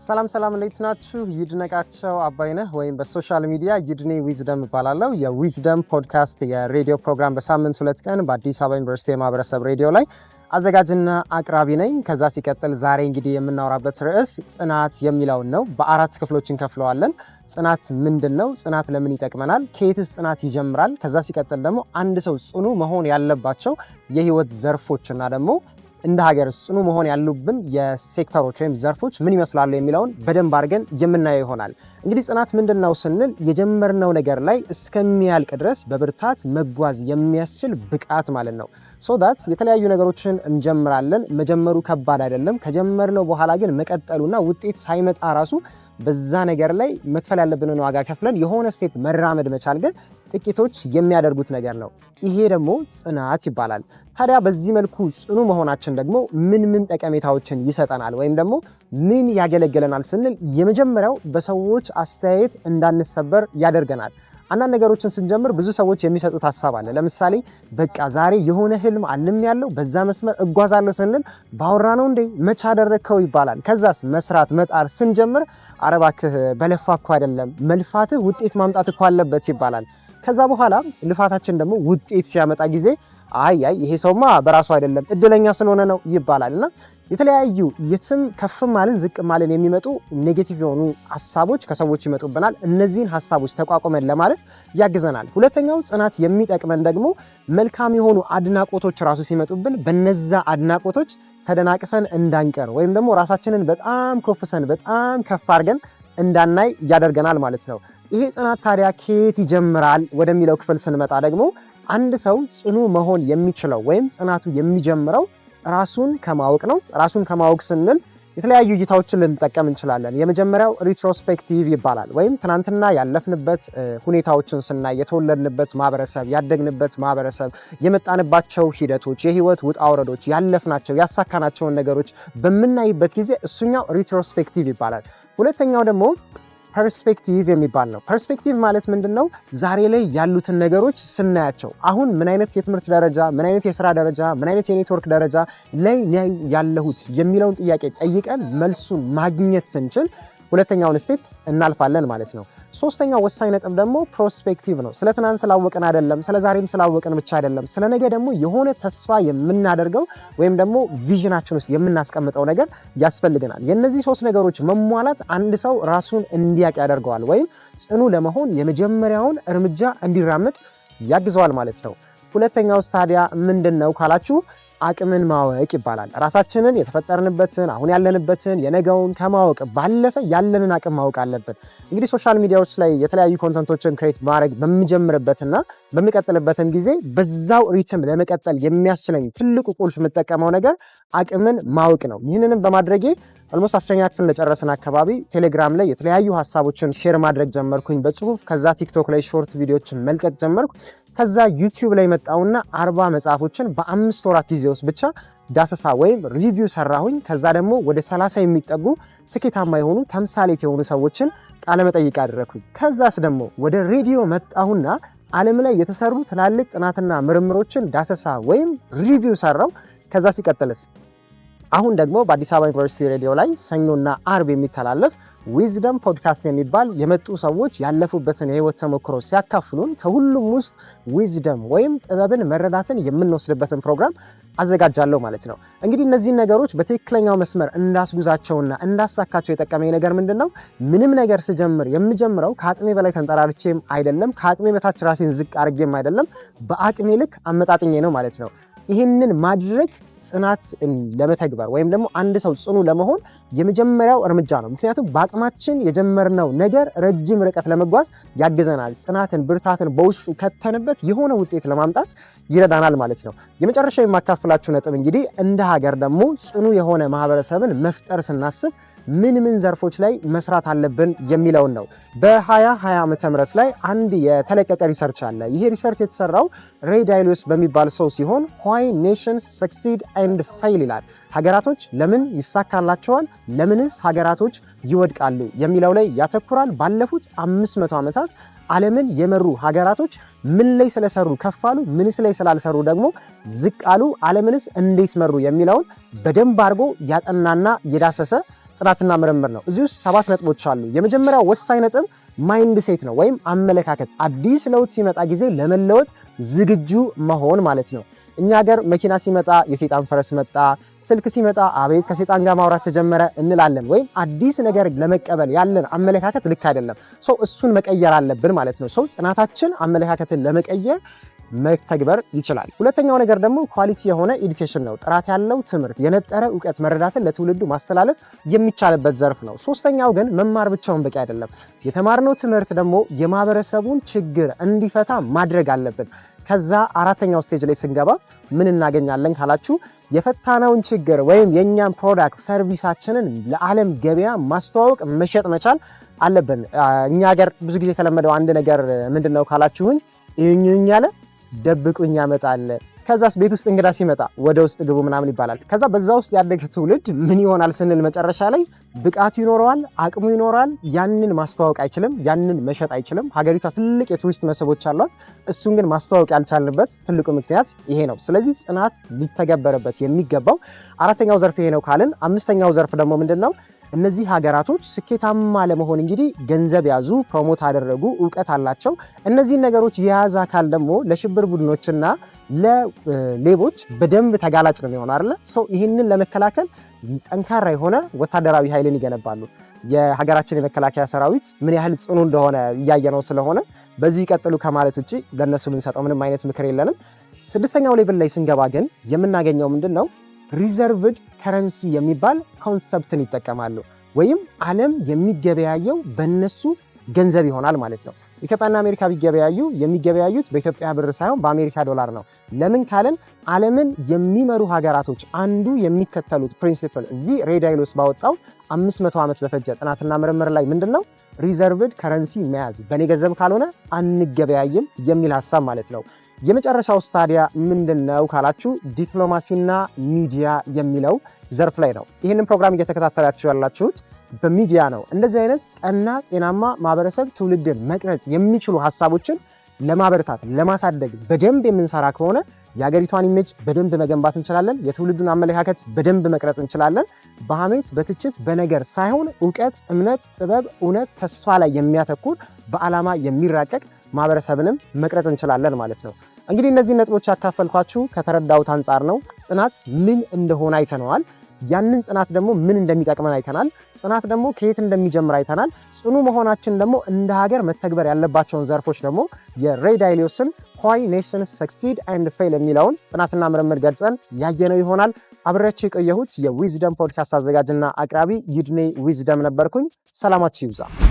ሰላም ሰላም፣ እንዴት ናችሁ? ይድነቃቸው አባይነህ ወይም በ social media ይድኔ Wisdom እባላለሁ። የ Wisdom Podcast የሬዲዮ ፕሮግራም በሳምንት 2 ቀን በአዲስ አበባ ዩኒቨርሲቲ የማህበረሰብ ሬዲዮ ላይ አዘጋጅና አቅራቢ ነኝ። ከዛ ሲቀጥል ዛሬ እንግዲህ የምናወራበት ርዕስ ጽናት የሚለውን ነው። በአራት ክፍሎች እንከፍለዋለን። ጽናት ምንድን ነው? ጽናት ለምን ይጠቅመናል? ከየትስ ጽናት ይጀምራል? ከዛ ሲቀጥል ደግሞ አንድ ሰው ጽኑ መሆን ያለባቸው የህይወት ዘርፎችና ደግሞ እንደ ሀገር ጽኑ መሆን ያሉብን የሴክተሮች ወይም ዘርፎች ምን ይመስላሉ የሚለውን በደንብ አድርገን የምናየው ይሆናል። እንግዲህ ጽናት ምንድን ነው ስንል የጀመርነው ነገር ላይ እስከሚያልቅ ድረስ በብርታት መጓዝ የሚያስችል ብቃት ማለት ነው። So that የተለያዩ ነገሮችን እንጀምራለን። መጀመሩ ከባድ አይደለም። ከጀመርነው በኋላ ግን መቀጠሉና ውጤት ሳይመጣ ራሱ በዛ ነገር ላይ መክፈል ያለብንን ዋጋ ከፍለን የሆነ step መራመድ መቻል ግን ጥቂቶች የሚያደርጉት ነገር ነው። ይሄ ደግሞ ጽናት ይባላል። ታዲያ በዚህ መልኩ ጽኑ መሆናችን ደግሞ ምን ምን ጠቀሜታዎችን ይሰጠናል ወይም ደግሞ ምን ያገለግለናል ስንል የመጀመሪያው በሰዎች አስተያየት እንዳንሰበር ያደርገናል። አንዳንድ ነገሮችን ስንጀምር ብዙ ሰዎች የሚሰጡት ሀሳብ አለ። ለምሳሌ በቃ ዛሬ የሆነ ህልም አልም ያለው በዛ መስመር እጓዛለሁ ስንል ባወራ ነው እንዴ፣ መቼ አደረግከው ይባላል። ከዛስ መስራት መጣር ስንጀምር ኧረ እባክህ በለፋ እኮ አይደለም፣ መልፋትህ ውጤት ማምጣት እኮ አለበት ይባላል። ከዛ በኋላ ልፋታችን ደግሞ ውጤት ሲያመጣ ጊዜ አይ አይ ይሄ ሰውማ በራሱ አይደለም፣ እድለኛ ስለሆነ ነው ይባላል። እና የተለያዩ የትም ከፍም አልን ዝቅም አልን የሚመጡ negative የሆኑ ሀሳቦች ከሰዎች ይመጡብናል። እነዚህን ሀሳቦች ተቋቁመን ለማለፍ ያግዘናል። ሁለተኛው ጽናት የሚጠቅመን ደግሞ መልካም የሆኑ አድናቆቶች ራሱ ሲመጡብን በነዛ አድናቆቶች ተደናቅፈን እንዳንቀር ወይም ደግሞ ራሳችንን በጣም ኮፍሰን በጣም ከፍ አድርገን እንዳናይ ያደርገናል ማለት ነው። ይሄ ጽናት ታዲያ ከየት ይጀምራል ወደሚለው ክፍል ስንመጣ ደግሞ አንድ ሰው ጽኑ መሆን የሚችለው ወይም ጽናቱ የሚጀምረው ራሱን ከማወቅ ነው። ራሱን ከማወቅ ስንል የተለያዩ እይታዎችን ልንጠቀም እንችላለን። የመጀመሪያው retrospective ይባላል። ወይም ትናንትና ያለፍንበት ሁኔታዎችን ስናይ የተወለድንበት ማህበረሰብ፣ ያደግንበት ማህበረሰብ፣ የመጣንባቸው ሂደቶች፣ የህይወት ውጣ ውረዶች፣ ያለፍናቸው ያሳካናቸውን ነገሮች በምናይበት ጊዜ እሱኛው retrospective ይባላል። ሁለተኛው ደግሞ perspective የሚባል ነው። Perspective ማለት ምንድን ነው? ዛሬ ላይ ያሉትን ነገሮች ስናያቸው አሁን ምን አይነት የትምህርት ደረጃ፣ ምን አይነት የስራ ደረጃ፣ ምን አይነት የኔትወርክ ደረጃ ላይ ያለሁት የሚለውን ጥያቄ ጠይቀን መልሱን ማግኘት ስንችል ሁለተኛውን step እናልፋለን ማለት ነው። ሶስተኛው ወሳኝ ነጥብ ደግሞ prospective ነው። ስለ ትናንት ስላወቅን አይደለም፣ ስለ ዛሬም ስላወቅን ብቻ አይደለም። ስለ ነገ ደግሞ የሆነ ተስፋ የምናደርገው ወይም ደግሞ vision ኣችን ውስጥ የምናስቀምጠው ነገር ያስፈልገናል። የእነዚህ ሶስት ነገሮች መሟላት አንድ ሰው ራሱን እንዲያውቅ ያደርገዋል ወይም ጽኑ ለመሆን የመጀመሪያውን እርምጃ እንዲራመድ ያግዘዋል ማለት ነው። ሁለተኛው ታዲያ ምንድን ነው ካላችሁ አቅምን ማወቅ ይባላል። ራሳችንን፣ የተፈጠርንበትን፣ አሁን ያለንበትን፣ የነገውን ከማወቅ ባለፈ ያለንን አቅም ማወቅ አለብን። እንግዲህ social media ዎች ላይ የተለያዩ content ኦችን create ማድረግ በምጀምርበትና በሚቀጥልበትም ጊዜ በዛው rhythm ለመቀጠል የሚያስችለኝ ትልቁ ቁልፍ የምጠቀመው ነገር አቅምን ማወቅ ነው። ይህንንም በማድረጌ almost 10ኛ ክፍል እንደጨረስን አካባቢ ቴሌግራም ላይ የተለያዩ ሀሳቦችን share ማድረግ ጀመርኩኝ በጽሁፍ። ከዛ ቲክቶክ ላይ short ቪዲዮችን መልቀቅ ጀመርኩ። ከዛ ዩቲዩብ ላይ መጣውና 40 መጽሐፎችን በ5 ወራት ጊዜ ውስጥ ብቻ ዳሰሳ ወይም review ሰራሁኝ። ከዛ ደግሞ ወደ 30 የሚጠጉ ስኬታማ የሆኑ ተምሳሌት የሆኑ ሰዎችን ቃለመጠይቅ አደረግኩኝ። ከዛስ ደግሞ ወደ ሬዲዮ መጣሁና ዓለም ላይ የተሰሩ ትላልቅ ጥናትና ምርምሮችን ዳሰሳ ወይም review ሰራው። ከዛ ሲቀጥልስ አሁን ደግሞ በአዲስ አበባ ዩኒቨርሲቲ ሬዲዮ ላይ ሰኞና አርብ የሚተላለፍ Wisdom Podcast የሚባል የመጡ ሰዎች ያለፉበትን የህይወት ተሞክሮ ሲያካፍሉን ከሁሉም ውስጥ wisdom ወይም ጥበብን መረዳትን የምንወስድበትን ፕሮግራም አዘጋጃለሁ ማለት ነው። እንግዲህ እነዚህን ነገሮች በትክክለኛው መስመር እንዳስጉዛቸውና እንዳሳካቸው የጠቀመኝ ነገር ምንድን ነው? ምንም ነገር ስጀምር የምጀምረው ከአቅሜ በላይ ተንጠራርቼም አይደለም፣ ከአቅሜ በታች ራሴን ዝቅ አድርጌም አይደለም፣ በአቅሜ ልክ አመጣጥኜ ነው ማለት ነው። ይህንን ማድረግ ጽናት ለመተግበር ወይም ደግሞ አንድ ሰው ጽኑ ለመሆን የመጀመሪያው እርምጃ ነው። ምክንያቱም በአቅማችን የጀመርነው ነገር ረጅም ርቀት ለመጓዝ ያግዘናል። ጽናትን፣ ብርታትን በውስጡ ከተንበት የሆነ ውጤት ለማምጣት ይረዳናል ማለት ነው። የመጨረሻ የማካፍላችሁ ነጥብ እንግዲህ እንደ ሀገር ደግሞ ጽኑ የሆነ ማህበረሰብን መፍጠር ስናስብ ምን ምን ዘርፎች ላይ መስራት አለብን የሚለውን ነው። በ2020 ዓመተ ምህረት ላይ አንድ የተለቀቀ research አለ። ይሄ research የተሰራው ሬይ ዳሊዮ በሚባል ሰው ሲሆን "Why Nations Succeed and Fail" ይላል። ሀገራቶች ለምን ይሳካላቸዋል፣ ለምንስ ሀገራቶች ይወድቃሉ የሚለው ላይ ያተኩራል። ባለፉት 500 ዓመታት ዓለምን የመሩ ሀገራቶች ምን ላይ ስለሰሩ ከፍ አሉ፣ ምንስ ላይ ስላልሰሩ ደግሞ ዝቅ አሉ፣ ዓለምንስ እንዴት መሩ የሚለውን በደንብ አድርጎ ያጠናና የዳሰሰ ጥናት ጥናትና ምርምር ነው። እዚህ ውስጥ ሰባት ነጥቦች አሉ። የመጀመሪያው ወሳኝ ነጥብ mindset ነው ወይም አመለካከት። አዲስ ለውጥ ሲመጣ ጊዜ ለመለወጥ ዝግጁ መሆን ማለት ነው። እኛ ሀገር መኪና ሲመጣ የሴጣን ፈረስ መጣ፣ ስልክ ሲመጣ አቤት ከሴጣን ጋር ማውራት ተጀመረ እንላለን። ወይም አዲስ ነገር ለመቀበል ያለን አመለካከት ልክ አይደለም። So እሱን መቀየር አለብን ማለት ነው። So ጽናታችን አመለካከትን ለመቀየር መተግበር ይችላል። ሁለተኛው ነገር ደግሞ quality የሆነ education ነው። ጥራት ያለው ትምህርት፣ የነጠረ እውቀት መረዳትን ለትውልዱ ማስተላለፍ የሚቻልበት ዘርፍ ነው። ሶስተኛው ግን መማር ብቻውን በቂ አይደለም። የተማርነው ትምህርት ደግሞ የማህበረሰቡን ችግር እንዲፈታ ማድረግ አለብን። ከዛ አራተኛው stage ላይ ስንገባ ምን እናገኛለን ካላችሁ፣ የፈታነውን ችግር ወይም የእኛን product service ኣችንን ለዓለም ገበያ ማስተዋወቅ፣ መሸጥ መቻል አለብን። እኛ ሀገር ብዙ ጊዜ የተለመደው አንድ ነገር ምንድን ነው ካላችሁኝ፣ እዩኝ ያለ ደብቁኝ ያመጣል። ከዛስ ቤት ውስጥ እንግዳ ሲመጣ ወደ ውስጥ ግቡ ምናምን ይባላል። ከዛ በዛ ውስጥ ያደገ ትውልድ ምን ይሆናል ስንል መጨረሻ ላይ ብቃቱ ይኖረዋል፣ አቅሙ ይኖረዋል። ያንን ማስተዋወቅ አይችልም፣ ያንን መሸጥ አይችልም። ሀገሪቷ ትልቅ የቱሪስት መስህቦች አሏት። እሱን ግን ማስተዋወቅ ያልቻልንበት ትልቁ ምክንያት ይሄ ነው። ስለዚህ ጽናት ሊተገበርበት የሚገባው አራተኛው ዘርፍ ይሄ ነው ካልን፣ አምስተኛው ዘርፍ ደግሞ ምንድን ነው? እነዚህ ሀገራቶች ስኬታማ ለመሆን እንግዲህ ገንዘብ ያዙ፣ promote አደረጉ፣ እውቀት አላቸው። እነዚህን ነገሮች የያዘ አካል ደግሞ ለሽብር ቡድኖችና ለሌቦች በደንብ ተጋላጭ ነው የሚሆነው አይደለ? So ይህንን ለመከላከል ጠንካራ የሆነ ወታደራዊ ኃይልን ይገነባሉ። የሀገራችን የመከላከያ ሰራዊት ምን ያህል ጽኑ እንደሆነ እያየነው ስለሆነ በዚህ ይቀጥሉ ከማለት ውጭ ለእነሱ የምንሰጠው ምንም አይነት ምክር የለንም። ስድስተኛው level ላይ ስንገባ ግን የምናገኘው ምንድን ነው? Reserved currency የሚባል concept ን ይጠቀማሉ። ወይም ዓለም የሚገበያየው በእነሱ ገንዘብ ይሆናል ማለት ነው። ኢትዮጵያና አሜሪካ ቢገበያዩ የሚገበያዩት በኢትዮጵያ ብር ሳይሆን በአሜሪካ ዶላር ነው። ለምን ካልን ዓለምን የሚመሩ ሀገራቶች አንዱ የሚከተሉት principle እዚህ ሬይ ዳሊዮ ባወጣው 500 ዓመት በፈጀ ጥናትና ምርምር ላይ ምንድን ነው? Reserved currency መያዝ፣ በእኔ ገንዘብ ካልሆነ አንገበያይም የሚል ሀሳብ ማለት ነው። የመጨረሻው ስታዲያ ምንድን ነው ካላችሁ፣ ዲፕሎማሲና ሚዲያ የሚለው ዘርፍ ላይ ነው። ይህንን ፕሮግራም እየተከታተላችሁ ያላችሁት በሚዲያ ነው። እንደዚህ አይነት ቀና ጤናማ ማህበረሰብ ትውልድን መቅረጽ የሚችሉ ሀሳቦችን ለማበርታት፣ ለማሳደግ በደንብ የምንሰራ ከሆነ የሀገሪቷን image በደንብ መገንባት እንችላለን። የትውልዱን አመለካከት በደንብ መቅረጽ እንችላለን። በሀሜት፣ በትችት፣ በነገር ሳይሆን እውቀት፣ እምነት፣ ጥበብ፣ እውነት፣ ተስፋ ላይ የሚያተኩር፣ በዓላማ የሚራቀቅ ማህበረሰብንም መቅረጽ እንችላለን ማለት ነው። እንግዲህ እነዚህ ነጥቦች ያካፈልኳችሁ ከተረዳሁት አንጻር ነው። ጽናት ምን እንደሆነ አይተነዋል። ያንን ጽናት ደግሞ ምን እንደሚጠቅመን አይተናል። ጽናት ደግሞ ከየት እንደሚጀምር አይተናል። ጽኑ መሆናችን ደግሞ እንደ ሀገር መተግበር ያለባቸውን ዘርፎች ደግሞ የሬይ ዳሊዮስን Why Nations Succeed and Fail የሚለውን ጥናትና ምርምር ገልጸን ያየነው ይሆናል። አብሬያችሁ የቆየሁት የ Wisdom Podcast አዘጋጅና አቅራቢ ይድኔ ዊዝደም ነበርኩኝ። ሰላማችሁ ይብዛ።